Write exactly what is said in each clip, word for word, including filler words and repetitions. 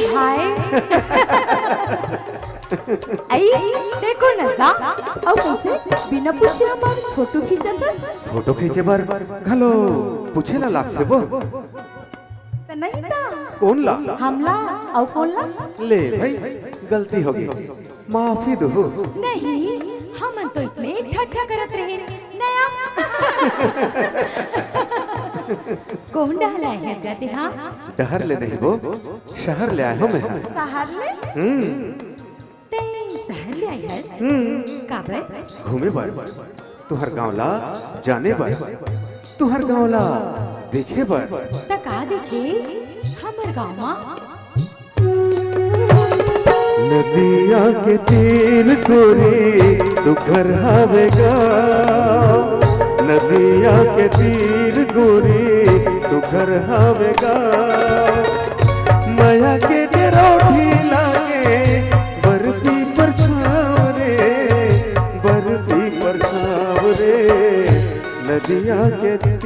हाय। आई, देखो न दा, अउ कइसे बिना पूछे हमर फोटो खींचत हस? फोटो खींचे बर घलो पूछे ला लागथे वो? त नहीं ता। कोन ला? हमला, अउ कोन ला? ले भाई, गलती हो गई, माफी दो। नहीं, हमन तो इतने ठट्ठा करत रहे, नया। कोन डहर ले आए हस गा तेहा? डहर ले नहीं वो, शहर ले आए हों मैं हा। शहर ले? हम्म। तैं शहर ले आए हस? हम्म। काबर? घूमे बर, तुंहर गांव ला जाने बर, तुंहर गांव ला देखे बर। त का देखे हमर गांव मा? नदिया के तीर गोरी सुघर हावे गा, नदिया के तीर गोरी सुघर हावे गा। मया के डेरोठी लागे बरती परछाव रे, बरती परछाव रे, नदिया के तीर।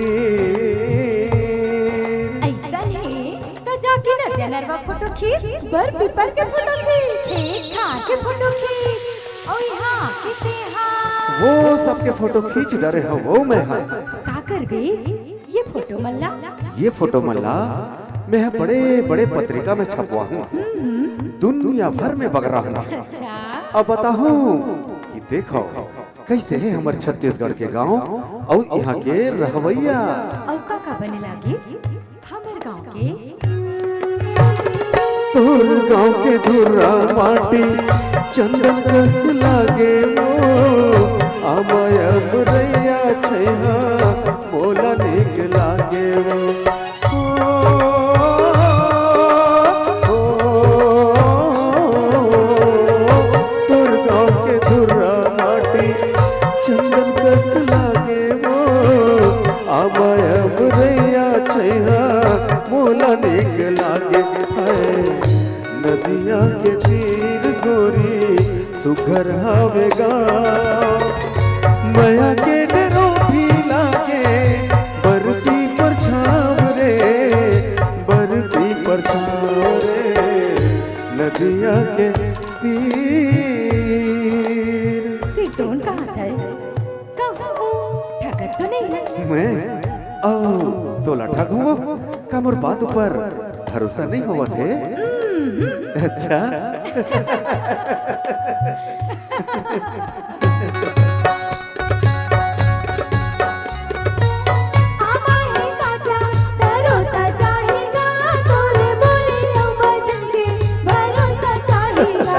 अइसन हे त जाके नदिया नरवा फोटो खींच, बर पीपर के फोटो खींच, खेत खार के फोटो खींच, अउ इहाँ के तेहा। वो सबके फोटो खींच डरे हवों मैं हा। का करबे ये फोटो मन ला? ये फोटो मन ला मैं हा बड़े-बड़े पत्रिका में छपवाहूँ। हम्म। दुनिया भर में बगराहूँ। अच्छा। अब बताहूँ कि देखव, कइसे हे हमर छत्तीसगढ़ के गांव अउ इहाँ के रहवइया। अउ का का बने लागे हमर गांव के? तोर गांव के धुर्रा माटी चंदन कस लागे वो, आमा अमरैया छइहा मोला नीक लागे वो। ओ, ओ, तोर गांव के धुर्रा माटी चंदन कस लागे वो, आमा अमरैया छइहा मोला नीक लागे। हाय, नदिया के तीर गोरी सुघर हावे गा, मया के डेरोठी लागे बरती परछाव रे, बरती परछाव रे, नदिया के तीर। सिरतोन कहाँ था? कहूँ ठगत तो नहीं है? मैं? अउ तोला ठगहूँ? का मोर बात ऊपर भरोसा नहीं होवत हे? हम्म। अच्छा। आमा हे काचा, सरोता चाहेगा, तोरे बोली अउ बचन के भरोसा चाहेगा।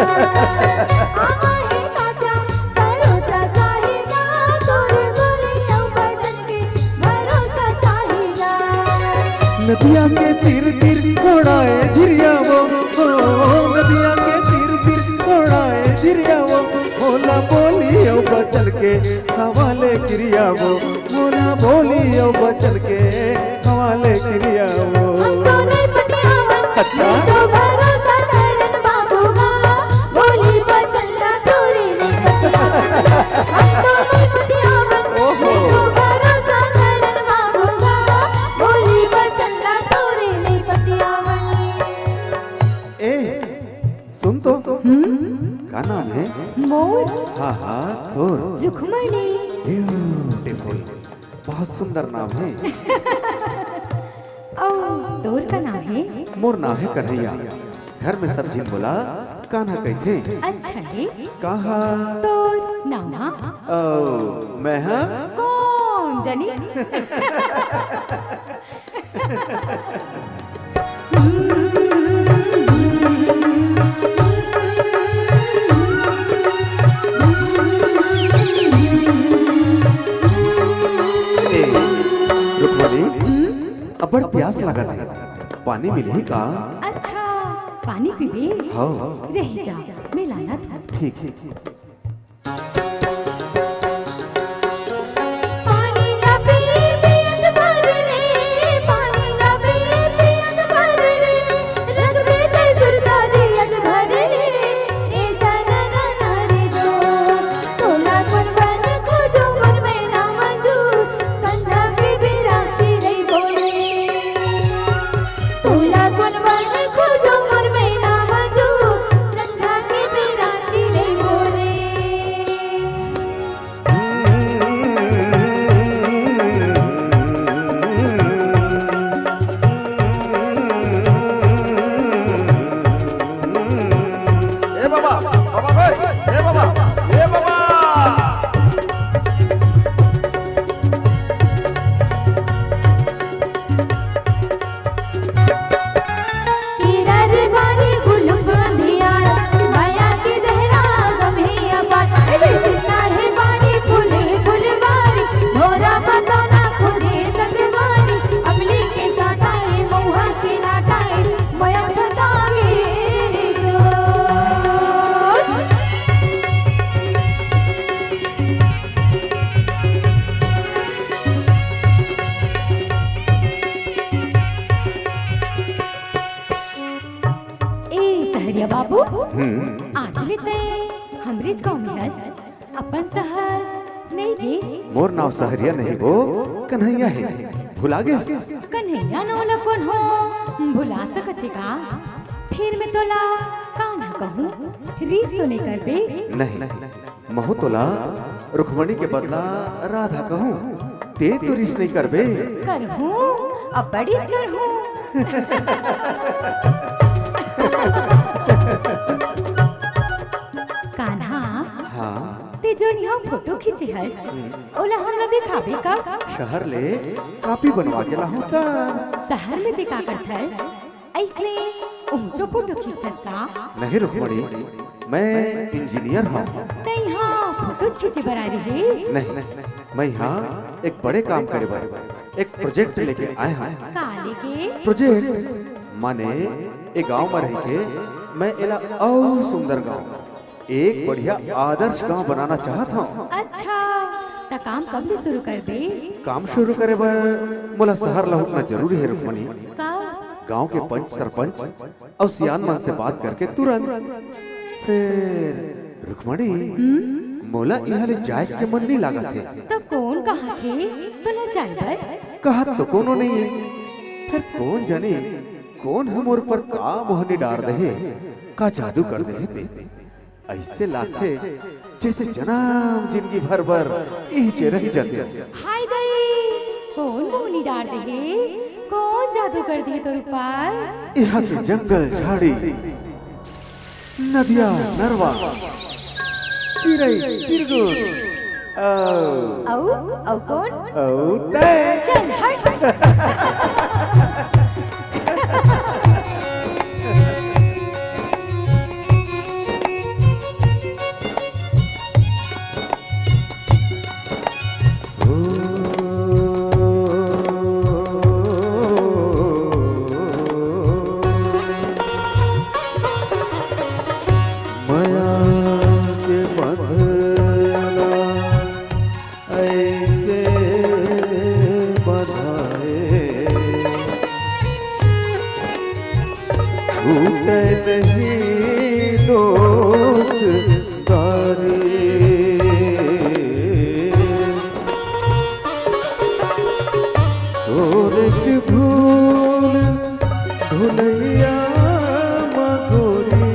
आमा हे काचा, सरोता चाहेगा, तोरे बोली अउ बचन के भरोसा चाहेगा। नदिया के तीर तीर कोड़ाए झिरिया वो, ओ, नदिया के तीर तीर कोड़ाए झिरिया वो, भोला बोली अउ बचन के हवाले किरिया वो, मोला बोली अउ बचन के हवाले किरिया वो। हमको नहीं पतियावन, अच्छा। हमको भरोसा करन बाबू गा, बोली बचन ला तोरे नहीं पतियावन। हमको नहीं पतियावन, ओहो। हमको भरोसा करन बाबू गा, बोली बचन ला तोरे नहीं पतियावन। ए, सुन तो। हम्म? का नाम हे? मोर? हाँ, हाँ, तोर। रुक्मणी। Beautiful। बहुत सुंदर नाम हे। अउ तोर का नाम हे? मोर नाम हे कन्हैया। घर में सब झिन मोला कान्हा कहिथे। अच्छा हे। कहाँ? तोर नाम हा? अउ मैं हा? कोन जनी? ए, रुक्मणी, हम्म? अब्बड़ प्यास लागत हे, पानी मिलही का? अच्छा, पानी पीबे? हव। रहि जा, मैं लानत हँव। ठीक हे। पानी ला पी पियत भर ले, पानी ला पी पियत भर ले, रखबे तैं सुरता जियत भर ले, ए सनन नारी दोस्त। तोला कोन बन खोजों मोर मैना मंजूर, संझा के बेरा चिरई बोले। तोला कोन बन खोजों मोर मैना बाबू, हम्म। आज ले तैं हमरेच गाँव में हस, अपन सहर नइ गे। मोर नाव सहरिया नहीं वो, कन्हैया हे, भुला गेस? कन्हैया नाव ला कोन हो भुला सकत हे का? फेर मैं तोला कान्हा कहूँ, रीस तो नइ करबे? नहीं, महूँ तोला रुक्मणी के बदला राधा कहूँ, तैं तो रीस नइ करबे। करहूँ, अब्बड़ रीस करहूँ। कान्हा, हाँ। तैं जोन इहाँ फोटो खींचे हस, हम्म। ओला हमला देखाबे का? सहर ले कॉपी बनवा के लाहूँ त। सहर में तैं का करथस? अइसने ऊँचो फोटो खींचथस का? नहीं रुक्मणी, मैं इंजीनियर हँव। तैं इहाँ फोटो खींचे बर आए रहे? नहीं, मैं इहाँ एक बड़े काम करे बर, एक प्रोजेक्ट लेके आए हँव। का लेके? प्रोजेक्ट माने ए गाँव म रहिके मैं एला अउ सुंदर गाँव, एक बढ़िया आदर्श गाँव बनाना चाहत हँव। अच्छा, त काम कब ले शुरू करबे? काम शुरू करे बर मोला सहर लहुटना जरूरी हे रुक्मणी। का? गाँव के पंच सरपंच अउ सियान मन से बात करके तुरंत। फेर रुक्मणी, हम्म? मोला इहाँ ले जाए के मन नइ लागत हे। त कोन कहत हे तोला जाए बर? कहत तो कोनो नइ हे, फेर कोन जनी कोन ह मोर ऊपर का मोहनी डार दे हे, का जादू कर दे हे ते। अइसे लागथे जइसे जनम जिनगी भर बर इहिंचे रहि जातेंव। हाय दई, कोन मोहनी डार दे हे? कोन जादू कर दे हे तोर ऊपर? इहाँ के जंगल झाड़ी, नदिया नरवा, चिरई चिरगुन, अउ अउ, अउ कोन? अउ तैं। चल हट। मया के बंधना अइसे बंधाए, छूटे नहीं दोस्तारी। तोरेच भूल भुलैया म गोरी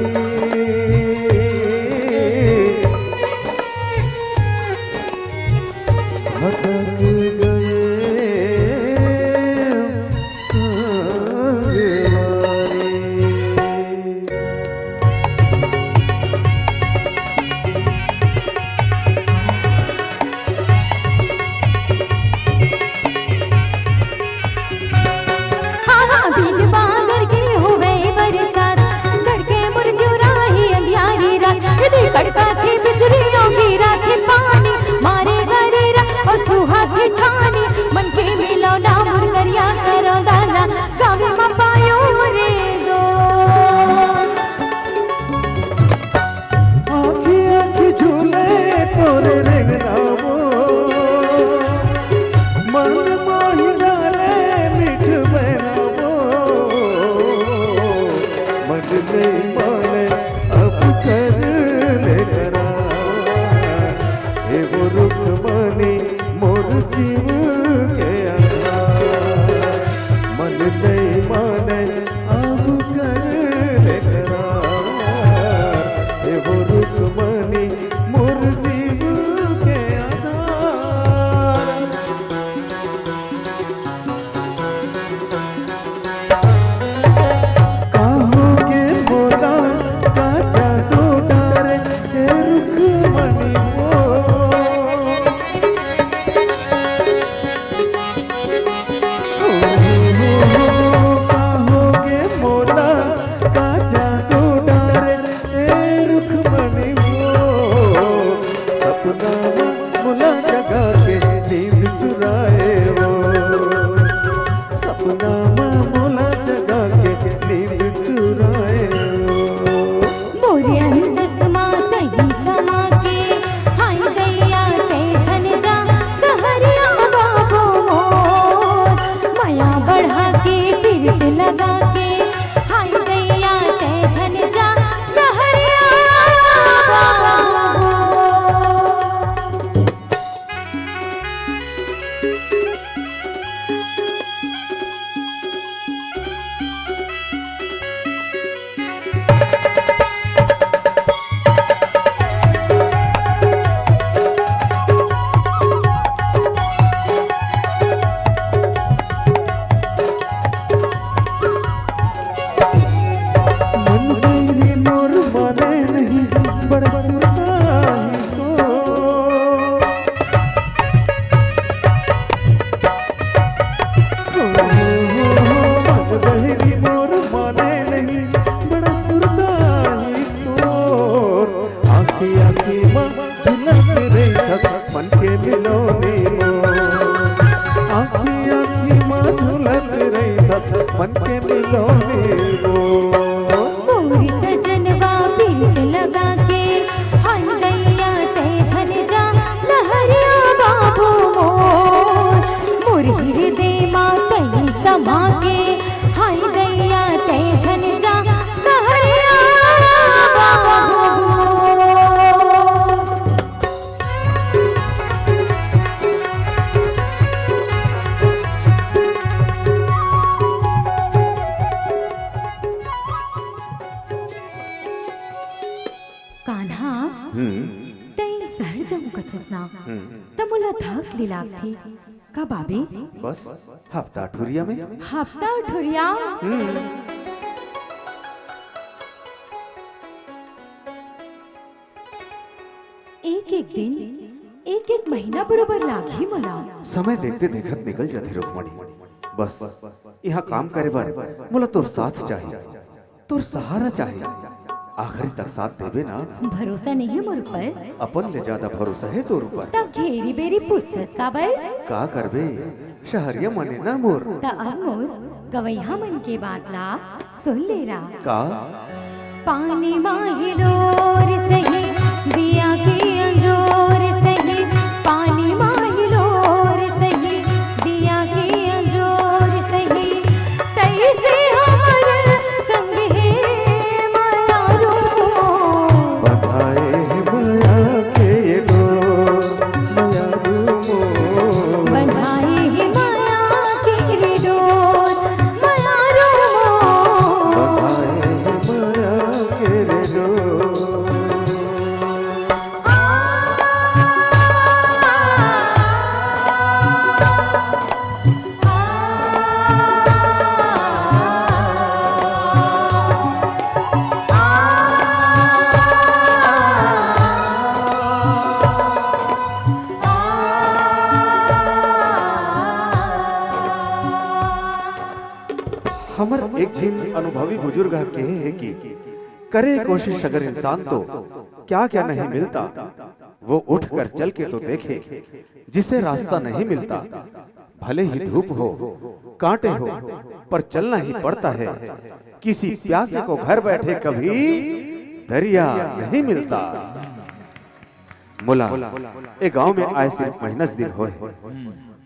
भटक गए संगवारी। हाँ, हाँ, बिन बादर के होवे बरसात, गड़के मुरझुराही अंधियारी रात, यदि कड़काथे बिजुली अउ गिराथे पानी, मारे गरेरा अउ छुहाथे छानी, मन के मिलौना मुरगरिया करो दाना, गावे म पायो रे दो। आँखी आँखी झूले तोरे रेंगना वो, मन माही डाले मीठ बहना वो। मन नहीं माने अब कर ले करार, हे वो रुक्मणी मोर जीव के आधार। मन नहीं माने अब कर ले करार, हे वो रुक्मणी मोर जीव के आधार। काहो के मोला का जादू डारे हे रुक्मणी वो। काहो के मोला का जादू डारे ए रुक्मणी वो। सपना म मोला जगा के नींद चुराए वो। सपना म मोला जगा के नींद चुराए वो। मोरे अंदर मा तही समा के, हाय गैया ते झन जा, सहरिया बाबू मोर। मया बढ़ा के, पीरत लगा के, हाय गैया ते झन जा, मन के मिलो नींबू। मोर सजनवा प्रीत लगा के, हाय दैया तै झन जा, लहरिया बाबू मोर। मोर हिरदे मा तै समा के, हाय दैया तै झन जा, लहरिया बाबू मोर। कान्हा, हम्म। तैं शहर जाऊं कथस ना, हम्म। त मोला धक ले लागथे। का बाबे? बस हफ्ता ठुरिया में। हफ्ता ठुरिया? हम्म। एक एक दिन, एक एक महीना बरोबर लागही मोला। समय देखते देखत निकल जाथे रुक्मणी। बस इहाँ काम करे बर मोला तोर साथ चाही, तोर सहारा चाही। आखिरी तक साथ देबे ना? भरोसा नहीं है मोर ऊपर। अपन ले ज्यादा भरोसा है तोर ऊपर। त घेरी बेरी पूछथस काबर? का करबे, शहरिया मने ना मोर। त अब मोर गवैहा मन के बात ला सुन ले रा। का? पानी मा हिलोर सही, दिया के अंजोर सही, पानी मा हिलोर सही, दिया के अंजोर सही, तैसे हमर संग हे मयारू। बंधाए हे मया के डोर, मयारू मोर। बंधाए हे मया के रे डोर, मयारू मोर। बंधाए हे मया के रे डोर। हमर एक झिन अनुभवी बुजुर्ग ह कहे हे कि करे कोशिश अगर इंसान तो क्या क्या नहीं मिलता, वो उठकर चल के तो देखे, जिसे रास्ता नहीं मिलता, भले ही धूप हो, कांटे हो, पर चलना ही पड़ता है। किसी प्यासे को घर बैठे कभी दरिया नहीं मिलता। मोला ए गांव में आए सिर्फ महीनस दिन होए हे।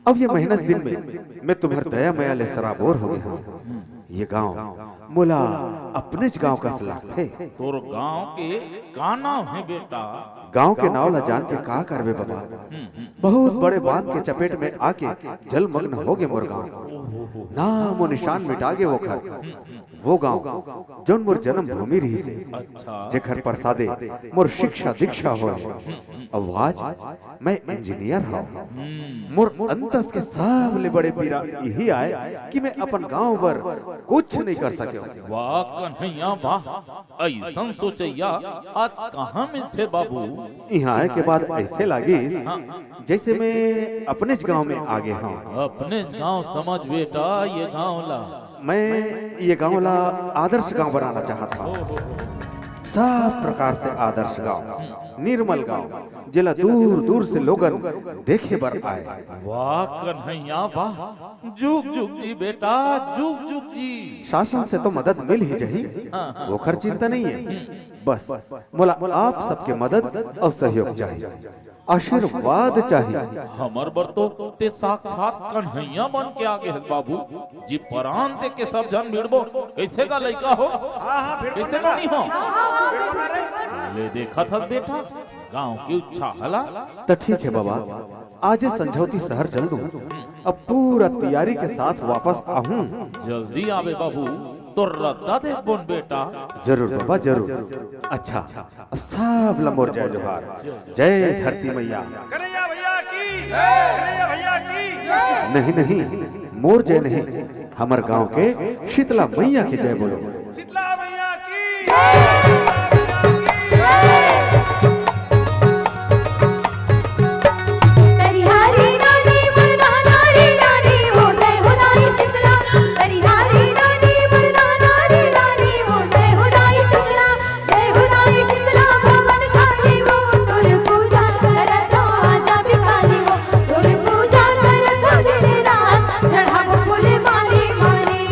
अब ये महीनस दिन में मैं तुम्हर दया मया ले सराबोर हो गया हूँ। ये गांव मोला अपनेच गांव कस लागथे। तोर गांव के का नाव हे बेटा? गांव के नाव ला जान के का करबे बाबा? हम्म, हम्म। बहुत बड़े बांध के चपेट में आके जलमग्न हो गे मोर गांव। ओहो हो। नामो निशान मिटा गे ओखर। हम्म, हम्म। वो गांव, जौन मोर जन्मभूमि रहिस हे, अच्छा। जेखर प्रसादे मोर शिक्षा दीक्षा होय। अब आज मैं इंजीनियर हौं। हम्म। मोर अंतस के सबले बड़े पीरा इही आय कि मैं अपन गांव बर कुछ नहीं कर सके। वाह कन्हैया वाह, अइसन सोचइया आज कहाँ मिलथे बाबू? इहाँ आए के बाद ऐसे लागिस, हाँ। जैसे मैं अपनेच गांव में आ गे हौं। अपनेच गांव समझ बेटा ये गांव ला। मैं ये गांव ला आदर्श गांव बनाना चाहत हौं। ओहो। सब प्रकार से आदर्श गांव, निर्मल गांव, जेला दूर-दूर से लोगन देखे बर आए। वाह कन्हैया वाह, जुग जुग जी बेटा, जुग जुग जी। शासन से तो मदद मिल ही जही, हाँ, हाँ। ओखर चिंता नहीं है। बस मोला आप सबके मदद अउ सहयोग चाही। आशीर्वाद चाही। हमर बर तो ते साक्षात कन्हैया बन के आ गे हस बाबू। जी परान दे के सब झन भिड़बो। कइसे गा लइका हो? हाँ, हाँ, भिड़बो कइसे ना। बनी हो? भिड़बो ना रे। ले देखत हस बेटा, गांव के उच्छाह ला। त ठीक हे बाबा, आजे संझौती शहर चल दूं। अब पूरा तियारी के साथ वापस आहूं। जल्दी आबे बाबू, तोर रद्दा देखबोन बेटा। जरूर बाबा, जरूर। अच्छा, अब सब ला मोर जय जोहार। जय धरती मैया। कन्हैया भैया की, कन्हैया भैया की। नहीं, नहीं, मोर जय नहीं, हमर गांव के शीतला मैया के जय बोलो। शीतला मैया की। करिहारी नानी वरदानारी नानी हो, जय हो दाई शीतला। करिहारी नानी वरदानारी नानी हो, जय हो दाई शीतला। जय हो दाई शीतला भवन खानी वो, तोर पूजा करत हो आजा भिखारी वो, तोर पूजा करत हो दिन रात, चढ़ाबो फूल माली माली।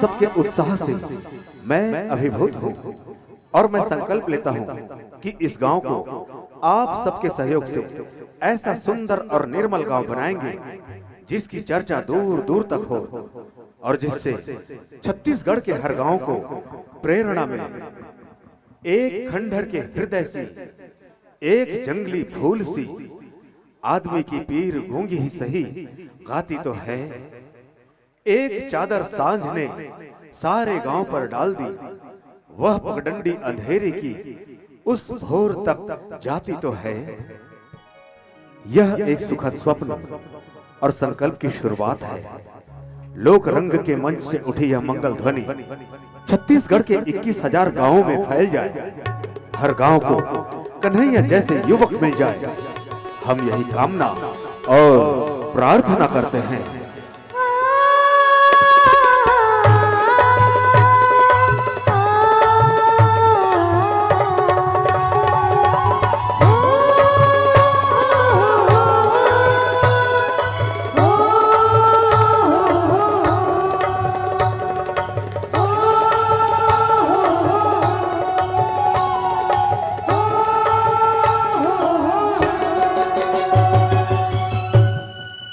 आपके उत्साह से मैं अभिभूत हूँ और मैं संकल्प लेता हूँ कि इस गांव को आप सबके सहयोग से ऐसा सुंदर और निर्मल गांव बनाएंगे, जिसकी चर्चा दूर दूर तक हो और जिससे छत्तीसगढ़ के हर गांव को प्रेरणा मिले। एक खंडहर के हृदय सी, एक जंगली फूल सी, आदमी की पीर गूंगी ही सही, गाती तो है। एक चादर सांझ ने सारे गांव पर डाल दी, वह पगडंडी अंधेरे की उस भोर तक जाती तो है। यह एक सुखद स्वप्न और संकल्प की शुरुआत है। लोक रंग के मंच से उठी यह मंगल ध्वनि छत्तीसगढ़ के इक्कीस हजार गांवों में फैल जाए, हर गांव को कन्हैया जैसे युवक मिल जाए, हम यही कामना और प्रार्थना करते हैं।